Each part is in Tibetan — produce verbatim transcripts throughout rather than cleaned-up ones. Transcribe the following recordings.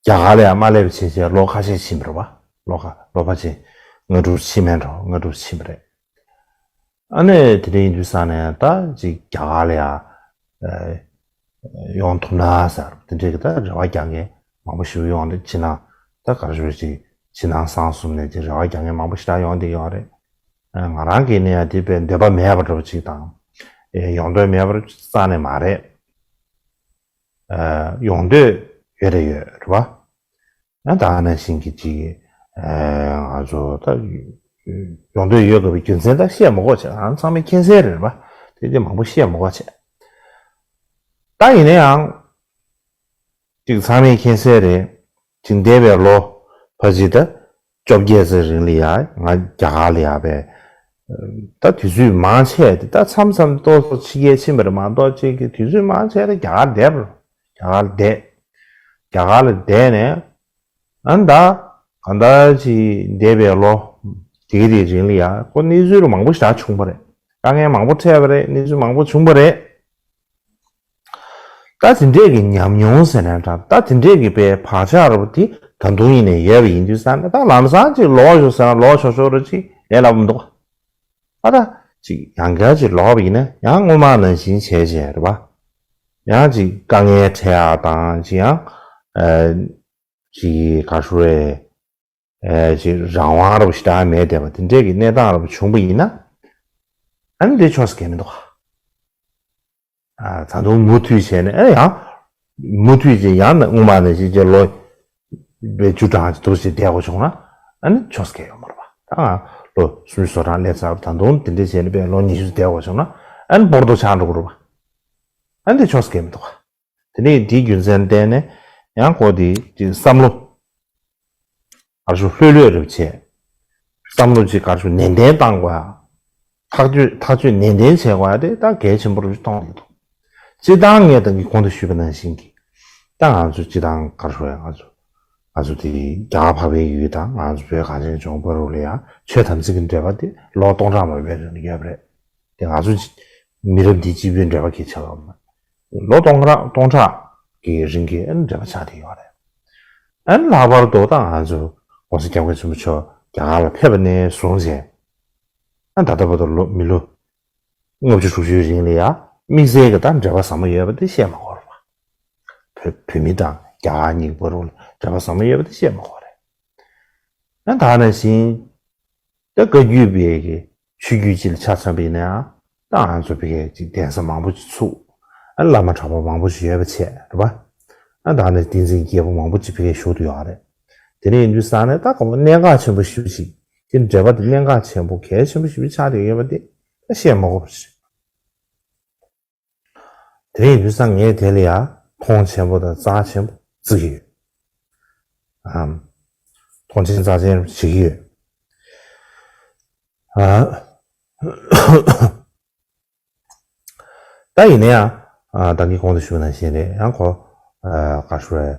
རྒྱ་གར་ལ་ཡང་མ་སླེབས་བྱས་བྱས་ལོ་ཁ་ཤས་ཕྱིན་པ་རེད་པ། ལོ་ཁ་ལོ་ཕལ་ཆེར་ལྔ་དྲུག་ཕྱིན་མེད་འགྲོ། ལྔ་དྲུག་ཕྱིན་པ་རེད། ཨ་ནི་དེ་འདྲ་ཡིན་དུས་ཙང་ནས་ད་ཅིག་རྒྱ་གར་ལ་ཡང་ཨ་ཡོང་ཐུབ་ན་ཟེར་དེ་འདྲའི་གི་ད་རེ་བ་རྒྱག་མཁན་མང་པོ་ཞིག་ཡོང་དེ་ཕྱི་ནང་ད་ག་རེ་ཞུ་ཅིག་ཕྱི་ནང་གསང་གསུམ་ནས་ཅིག་རེ་བ་རྒྱག་མཁན་མང་པོ་ཞིག་ད་ཡོང་བསྡད་ཡོད་རེད། ཨ་ང་རང་གིས་ནི་ཡང་དེ་དཔེ་འདོད་པ་མེད་པ་འདྲ་པོ་ཅིག་དང་ཨེ་ཡོང་འདོད་མེད་པ་རྩ་ནས་མ་རེད། ཨ་ཡོང་འདོད་ཡོད་རེད་ཡོད་རེད་པ། ཡང་ད་ག་ནང་བཞིན་གྱི་ཅིག་ཨ་ང་ཚོ་ད་ཡོང་འདོད་ཡོད་དགོས་པའི་རྒྱུ་མཚན་ད་བཤད་མ་དགོས་བྱས། ང་ཚང་མས་མཁྱེན་གསལ་རེད་པ། དེ་དེ་མང་པོ་བཤད་མ་དགོས་བྱས། ད་ཡིན་ན་ཡང་ཅིག་ཚང་མས་མཁྱེན་གསལ་རེད། ཅིག་འདས་པའི་ལོ་ཕལ་ཆེར་ད་བཅོ་བརྒྱད་ཙམ་རིང་ལ་ཡ་ང་རྒྱ་གར་ལ་ཡ་བས་ད་དུས་ཚོད་མང་ཆེ་དེ་ད་མཚམས་མཚམས་ཏོག་ཙམ་ཕྱི་རྒྱལ་ཕྱིན་པ་རེད་མ་གཏོགས་ཅིག་གི་དུས་ཚོད་མང་ཆེ་ད་རྒྱ་གར་བསྡད་པ་རེད། རྒྱ་གར་བསྡད། རྒྱ་གར་ལ་བསྡད་ནས་ཨ་ནི་ད་གང་ལྟར་ཅིག་འདས་པའི་ལོ་དེ་ག་དེའི་རིང་ལ་ཡ་ཁོ་གནས་ཚུལ་མང་པོ་ཞིག་བྱུང་བ་རེད། དཀའ་ངལ་མང་པོ་འཕྲད་པ་རེད། གནས་ཚུལ་མང་པོ་བྱུང་བ་རེད། ད་དེ་འདྲས་ཀྱི་ཉམས་མྱོང་ཟེར་ན་འདྲ། ད་དེ་འདྲས་ཀྱི་པའི་བག་ཆགས་ར་བ་དེ་ད་དུང་ཡིན་ནས་ཡོད་པ་ཡིན་དུས་ཙང་ནས་ད་ལམ་སང་ཅིག་ལོག་ཞོག་ཟེར་ན་ལོག་ཆོག་ཆོག་ར་ཅིག་ལས་སླ་པོ་མི་འདུག་ཨ་ད་ཅིག་ཡང་བསྐྱར་ཅིག་ལོག་པ་ཡིན་ན་ཡང་སྔོན་མ་ནང་བཞིན་བྱས་བྱས་རེད་པ། ཡང་ཅིག་དཀའ་ངལ་འཕྲད་ཡག་དང་ཅིག་ཡང་ཨ་ཅིག་ག་ཞུ་རེད། ཨ་ཅིག་རང་དབང་ར་བ་ཞེ་དྲག་མེད་བསྡད་པ་དེ་འདྲས་ཀྱི་གནས་སྟངས་ར་བ་བྱུང་པ་ཡིན་ན་ཨ་ནི་དེ་ཆོག་ས་གང་ཡང་མི་འདུག་ཨ་ད་དུང་མུ་མཐུད་བྱས་ནས་ཨ་ཡང་མུ་མཐུད་ཅིག་ཡང་ན་སྔོན་མ་ནང་བཞིན་ཅིག་ལོ་བའི་བཅུ་གྲངས་ཅིག་འདུག་ཅིག་བསྡད་དགོས་བྱུང་ན་ཨ་ནི་ཆོག་ས་གང་ཡང་ཡོད་མ་རེད་པ། ད་ང་ལོ་སུམ་ཅུ་སོ་གྲངས་སླེབས་ཚར་བ་ད་དུང་དེ་འདྲས་བྱས་ནས་དཔེ་ལོ་ཉི་ཤུ་བསྡད་དགོས་བྱུང་ན་ཨ་ནི་སྦོར་དོ་ཆགས་འགྲོ་གི་རེད་པ། ཨ་ནི་དེ་ཆོག་ས་གང་ཡང་མི་འདུག་དེ་ནས་དེའི་རྒྱུ་མཚན་བརྟེན་ནས་ཡང་ཁོ་དེ་ཅིག་བསམ་བློ་ག་རེ་ཞུ་ལྷོད་ལྷོད་རེ་བྱས། བསམ་བློ་ཅིག་ག་རེ་ཞུ་ནན་ཏན་བཏང་དགོས་ཡ། ཐག་གཅོད་ཐག་གཅོད་ནན་ཏན་བྱེད་དགོས་ཡ་དེ་ད་གལ་ཆེན་པོ་རུ་མཐོང་གི་འདུག་སྤྱིར་བཏང་ངས་ད་གིན་གོང་དུ་ཞུས་པ་ནང་བཞིན་གྱི་ད་ང་ཚོ་སྤྱིར་བཏང་ག་རེ་ཞུ་ཡ་ང་ཚོ་ང་ཚོ་དེ་རྒྱ་གར་འཕགས་པའི་ཡུལ་དང་ང་ཚོ་བོད་གངས་ཅན་ལྗོངས་བར་དུ་ལ་ཡ་ཆོས་དམ་ཚིག་གི་འབྲེལ་བ་དེ་ལོ་སྟོང་ཕྲག་མང་པོའི་རིང་ལ་ཡོད་པ་རེད། དེ་ང་ཚོ་མི་རབས་འདི་གཅིག་པུའི་འབྲེལ་བ་གི་ཆགས་པ་མ་ལོ་སྟོང་ཕྲག་སྟོང་ཕྲག་གི་རིང་གི་འབྲེལ་བ་ཆགས་བསྡད་ཡོད་རེད། ཨ་ནི་ལྷག་པར་དུ་ད་ང་ཚོ་༸གོང་ས་༸སྐྱབས་མགོན་ཆེན་པོ་མཆོག་རྒྱ་གར་ལ་ཕེབས་པ་ནས་བཟུང་བྱས། ཨ་ད་ལྟ་བར་དུ་ལོ་མི་ལོ་ལྔ་བཅུ་དྲུག་ཅུའི་རིང་ལ་ཡ་དམིགས་བསལ་གྱི་ད་འབྲེལ་བ་ཟབ་མོ་ཡོད་པ་དེ་བཤད་མ་དགོས་རེད་པ། བོད་བོད་མི་དང་རྒྱ་གར་གཉིས་བར་དུ་འབྲེལ་བ་ཟབ་མོ་ཡོད་པ་དེ་བཤད་མ་དགོས་རེད། ཨ་ད་ནང་བཞིན་ད་བཀའ་བརྒྱུད་པའི་གི་ཆོས་བརྒྱུད་ཅིག་ལ་ཆ་མཚོན་པ་ཡིན་ན་ཡང་ད་ང་ཚོ་བི་གའི་ཅིག་གདན་ས་མང་པོ་ཅིག་ཚུགས། ཨ་བླ་མ་གྲགས་པ་མང་པོ་ཞིག་ཡོད་པ་བྱས་རེད་པ། ཨ་ད་ནི་བསྟན་འཛིན་རྒྱལ་པོ་མང་པོ་ཅིག་བི་གའི་བཞུགས་བསྡད་ཡོད་རེད། དེ་འདྲ་ཡིན་དུས་ཙང་ནས་ད་གོ་གནད་འགག་ཆེན་པོ་ཞེ་པོ་ཅིག་དེ་འབྲེལ་བ་དེ་གནད་འགག་ཆེན་པོ་གལ་ཆེན་པོ་ཞེ་པོ་ཆགས་བསྡད་ཡོད་པ་དེ་ད་བཤད་མ་དགོས་པ་ཞིག་དེ་ཡིན་དུས་ཙང་ངས་དེ་ལ་ཡ་མཐོང་ཆེན་པོ་དང་རྩ་ཆེན་པོ་བརྩི་གི་ཡོད། ཨམ། མཐོང་ཆེན་རྩ་ཆེན་བྱེད་ཀྱི་ཡོད། ཨ། ད་ཡིན་ན་ཡང་ཨ་ད་གིན་གོང་དུ་ཞུས་ནང་བཞིན་རེད། ཡང་ཁོ་ཨ་ག་ཞུ་རེད།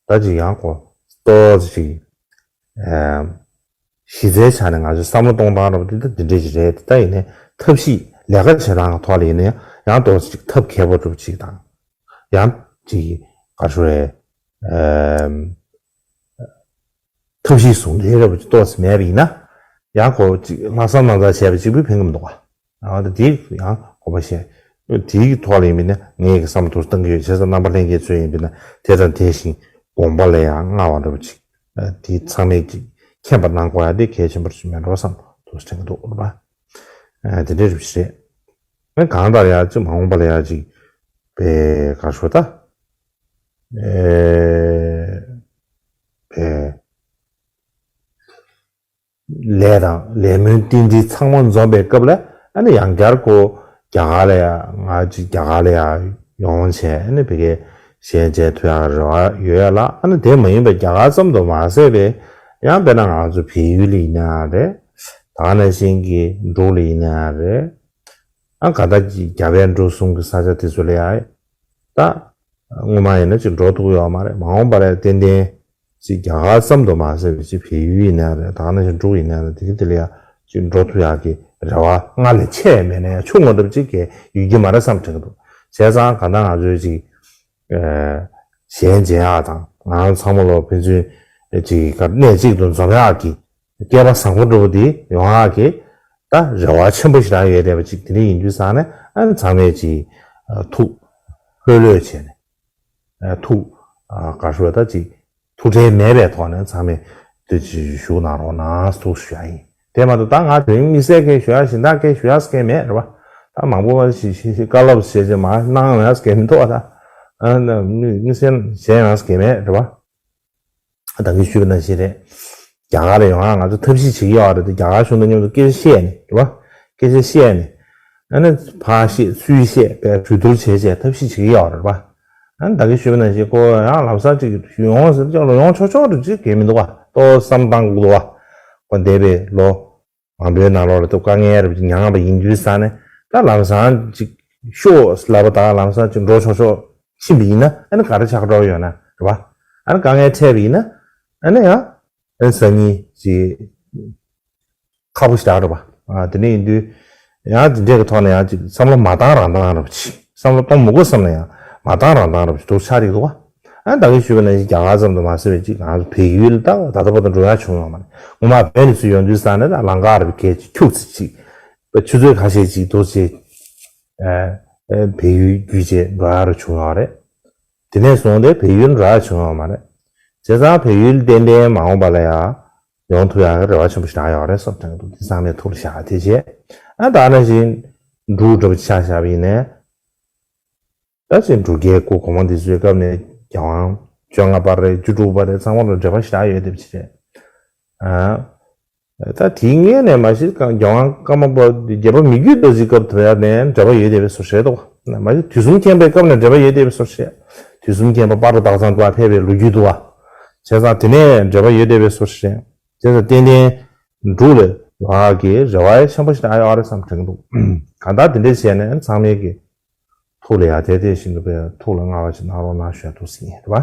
ད་ཅིག་ཡང་ཁོ་ཏོག་ཙམ་ཅིག་ཨ་གཞི་རྩའི་ཆ་ནས་ང་ཚོའི་བསམ་བློ་གཏོང་སྟངས་རབ་དེ་ད་འདི་འདྲས་ཅིག་རེད། ད་ཡིན་ནའི་ཐབས་ཤེས་ལས་ཀ་བྱེད་སྟངས་ཀྱི་ཐོག་ལ་ཡིན་ན་ཡང་ཡང་ཏོག་ཙམ་ཅིག་ཐབས་མཁས་པོ་འགྲུབ་ཅིག་དང་། ཡང་ཅིག་ག་ཞུ་རེད། ཨ། ཐབས་ཤེས་ཟུང་འབྲེལ་རེ་བ་ཏོག་ཙམ་མེད་པ་ཡིན་ན། ཡང་ཁོ་ཅིག་ལྷག་བསམ་རྣམ་དག་བྱས་པ་གཅིག་པུས་ཕན་གྱི་མི་འདུག་ག་ཨ་ད་དེ་ཡང་དགོངས་པ་བཞེས། དེའི་ཐོག་ལ་ཡིན་པ་ཡིན་ན་ངས་ཀྱི་བསམ་བློ་ཏོག་ཙམ་གཏང་གི་ཡོད། བྱས་ཙང་རྣམ་པ་ལྷན་རྒྱས་ཚོས་ཡིན་པ་ཡིན་ན་དེ་དང་དེ་བཞིན་དགོངས་པ་ལ་ཡང་མངའ་བ་འདྲ་པོ་ཅིག་ཨ་དེ་ཚང་མས་ཀྱི་མཁྱེན་པ་གནང་དགོས་ཡ་དེ་གལ་ཆེན་པོ་ཞིག་མེད་འགྲོ་བསམ་ཏོག་ཙམ་དྲན་གྱི་འདུག་རེད་པ། ཨ་དེ་འདྲའི་རེ་བ་ཞིག་རེད། ངས་གང་ལྟར་ཡ་ཅིག་མ་འོངས་པ་ལ་ཡ་ཅིག་པའི་ག་ཞུ་ད། ཨེ། པའི། ལས་དང་ལས་སྨོན་རྟེན་འབྲེལ་ཚང་མ་འཛོམས་པའི་སྐབས་ལ་ཨ་ནི་ཡང་བསྐྱར་ཁོ་རྒྱ་གར་ལ་ཡ་ང་ཅིག་རྒྱ་གར་ལ་ཡ་ཡོང་བྱས་ཨ་ནི་བི་གའི་ཞལ་མཇལ་ཐུབ་ཡག་རེ་བ་ཡོད་ཡ་ལ། ཨ་ནི་དེ་མ་ཡིན་པའི་རྒྱ་གར་ཙམ་དུ་མ་ཟད་པའི་ཡང་དཔེར་ན་ང་ཚོ་བལ་ཡུལ་ལ་ཡིན་ན་ཡང་རེད། ད་ག་ནང་བཞིན་གྱི་འབྲུག་ལ་ཡིན་ན་ཡང་རེད། ཨ་ག་ད་ཀྱི་རྒྱ་བལ་འབྲུག་གསུམ་གྱི་ས་ཆ་དེ་ཚོ་ལ་ཡ། ད། སྔོན་མ་ཡིན་ན་ཅིག་འགྲོ་ཐུབ་ཡོད་མ་རེད། མ་འོངས་པ་ལ་ཏན་ཏན་ཅིག་རྒྱ་གར་ཙམ་དུ་མ་ཟད་པའི་ཅིག་བལ་ཡུལ་ཡིན་ན་རེད། ད་ག་ནང་བཞིན་འབྲུག་ཡིན་ན་རེད། དེ་གི་དེ་ལ་ཡ་ཅིག་འགྲོ་ཐུབ་ཡག་གི་རེ་བ་སྔར་ལས་ཆེ་བ་མེད་ན་ཡང་ཆུང་ངུ་འདྲ་པོ་ཅིག་གི་ཡོད་ཀྱི་མ་རེད་བསམ་དྲན་གྱི་འདུག་བྱས་ཙང་ག་ད་ང་ཚོའི་ཅིག་ཨ། གཞན་མཇལ་ཡག་དང་ང་རང་ཚང་མ་ལོ་ཕན་ཚུན་ཅིག་ག་གནས་གཅིག་ཏུ་འཛོམས་ཡག་གི་སྐལ་པ་བཟང་པོ་འདྲ་པོ་འདི་ཡོང་ཡག་གི་ད་རེ་བ་ཆེན་པོ་ཞིག་རག་ཡོད་བསྡད་པ་ཅིག་དེ་འདྲ་ཡིན་དུས་ཙང་ནས་ཨ་ནི་ཚང་མས་ཅིག་ཐུགས་ལྷོད་ལྷོད་བྱས་ནས་ཐུགས་ག་ཞུ་བ་ད་ཅིག་ཐུགས་ཁྲལ་མེད་པའི་ཐོག་ནས་ཚང་མས་དུས་ཅིག་བཞུགས་གནང་རོགས་གནང་ཐུགས་ཞུ་ཡ་ཡིན། དེ་མ་གཏོགས་ད་ང་དོན་དམིགས་བསལ་སྐད་ཞུ་ཡ་གཞན་དག་སྐད་ཞུ་ཡ་སྐད་མེད་རེད་བ། ད་མང་པོ་བ་ཞིག་ཞིག་ཞིག་བཀའ་སློབ་བྱས་རྗེས་མ་གནང་ཡ་སྐད་མི་འདུག་བ་ད། ཨ་ནི་དམིགས་བསལ་གཞན་ཡང་སྐད་མེད་རེད་བ། ད་གིན་ཞུས་པ་ནང་བཞིན་རེད། རྒྱ་གར་ལ་ཡོང་ཡ་ང་ཚོ་ཐབས་ཤེས་བྱེད་ཀྱི་ཡོད་རེད་དེ་རྒྱ་གར་གཞུང་དང་མཉམ་དུ་སྐད་ཆ་བཤད་ནས་རེད་བ། སྐད་ཆ་བཤད་ནས། ཨ་ནི་ཕར་བཤད་ཚུར་བཤད་པའི་གྲོས་བསྡུར་བྱས་བྱས་ཐབས་ཤེས་བྱེད་ཀྱི་ཡོད་རེད་བ། ཨ་ནི་ད་གིན་ཞུས་པ་ནང་བཞིན་ཁོ་ཡང་ལམ་སང་ཅིག་ཡོང་ཟེར་ཅོག་ལ་ཡོང་ཆོག་ཆོག་རེད་ཅིག་གལ་མི་འདུག་བ། ཏོག་བསམ་བཏང་དགོས་འདུག་བ། ཁོ་འདས་པའི་ལོ་མང་པོའི་ནང་ལོགས་ལ་ཏོག་དཀའ་ངལ་རེ་མྱངས་པ་ཡིན་དུས་ཙང་ནས་ད་ལམ་སང་ཅིག་ཤོག་ལབ་པ་དང་ལམ་སང་ཅིག་འགྲོ་ཆོག་ཆོག་ཕྱིན་པ་ཡིན་ན་ཨ་ནི་ག་རེ་ཆགས་འགྲོ་ཡོད་ན་རེད་བ། ཨ་ནི་དཀའ་ངལ་འཕྲད་པ་ཡིན་ན་ཨ་ནི་ཡང་ཨ་ནི་སང་ཉིན་ཅིག་ཁག་པོ་ཞེ་དྲག་རེད་པ། ཨ་དེ་འདྲ་ཡིན་དུས་ཡང་དེ་འདྲའི་གི་ཐོག་ནས་ཡང་ཅིག་བསམ་བློ་མ་བཏང་རང་བཏང་རབ་ཅིག་བསམ་བློ་གཏོང་མི་དགོས་བསམ་ན་ཡང་མ་བཏང་རང་བཏང་རབ་ཅིག་འདུག་ཆགས་ཀྱི་འདུག་བ། ཨ་ད་གིན་ཞུས་པ་ནང་བཞིན་རྒྱ་གར་ཙམ་དུ་མ་ཟད་པའི་ཅིག་ང་ཚོ་བལ་ཡུལ་ད་ད་ལྟ་བར་དུ་འགྲོ་ཡ་བྱུང་ཡོད་མ་རེད། སྔོན་མ་བོད་ནས་ཚུར་ཡོང་དུས་ཙང་ནས་ད་ལམ་ཁ་རུ་གས་ཅིག་ཁྱུག་ཙམ་ཅིག་ཆུ་ཚོད་ཁ་ཤས་ཅིག་འདུག་ཅིག་ཨ་ཨ་བལ་ཡུལ་བརྒྱུད་བྱས་འགྲོ་ཡ་རུ་བྱུང་ཡོད་རེད། དེ་ནས་བཟུང་སྟེ་བལ་ཡུལ་འགྲོ་ཡ་བྱུང་ཡོད་མ་རེད། བྱས་ཙང་བལ་ཡུལ་ཏན་ཏན་མ་འོངས་པ་ལ་ཡང་ཡོང་ཐུབ་ཡག་གི་རེ་བ་ཆེན་པོ་ཞིག་བཞག་ཡོད་རེད་བསམ་དྲན་གྱི་འདུག་དེ་ཚང་མས་ཐུགས་ལ་བཞག་དེ་བྱས། ཨ་ད་ནང་བཞིན་འབྲུག་འདྲ་པོ་ཆ་བཞག་པ་ཡིན་ནའི། ད་ཅིག་འབྲུག་རྒྱལ་སྐུ་གོང་མ་འདི་ཚོའི་སྐབས་ནས་རྒྱལ་དབང་བཅོ་ལྔ་པ་རེད་བཅུ་དྲུག་པ་རེད་ཚང་མ་ལ་འབྲེལ་བ་ཞེ་དྲག་ཡོད་བསྡད་པ་ཅིག་རེད། ཨ། ད་དེའི་སྔོན་ནས་མ་གཞི་རྒྱལ་དབང་ཀརྨ་པ་བརྒྱད་པ་མི་བསྐྱོད་རྡོ་རྗེའི་སྐབས་དེ་ཡར་ནས་འབྲེལ་བ་ཡོད་བསྡད་པའི་བཟོ་འདྲ་རེད་དོ། མ་གཞི་དུས་གསུམ་མཁྱེན་པའི་སྐབས་ནས་འབྲེལ་བ་ཡོད་བསྡད་པའི་བཟོ་འདྲ་རེད། དུས་གསུམ་མཁྱེན་པ་སྤ་རོ་སྟག་ཚང་དུ་ཕེབས་པའི་ལོ་རྒྱུས་འདུག་བ། བྱས་ཙང་དེ་ནས་འབྲེལ་བ་ཡོད་བསྡད་པའི་བཟོ་འདྲ་རེད། བྱས་ཙང་ཏན་ཏན་འབྲུག་ལ་ཡོང་ཡག་གི་རེ་བ་ཆེན་པོ་ཞིག་ཨ་ཡོད་རེད་བསམ་དྲན་གྱི་འདུག་གང་ལྟར་དེ་འདྲས་བྱས་ནས་ཚང་མས་ཀྱི་ཐུགས་ལ་ཡ་དེ་དེ་བཞིན་དུ་པའི་ཐུགས་ལ་མངའ་བ་ཞིག་གནང་རོགས་གནང་ཞུ་ཡ་འདུག་ཟེར་ཡིན་རེད་བ།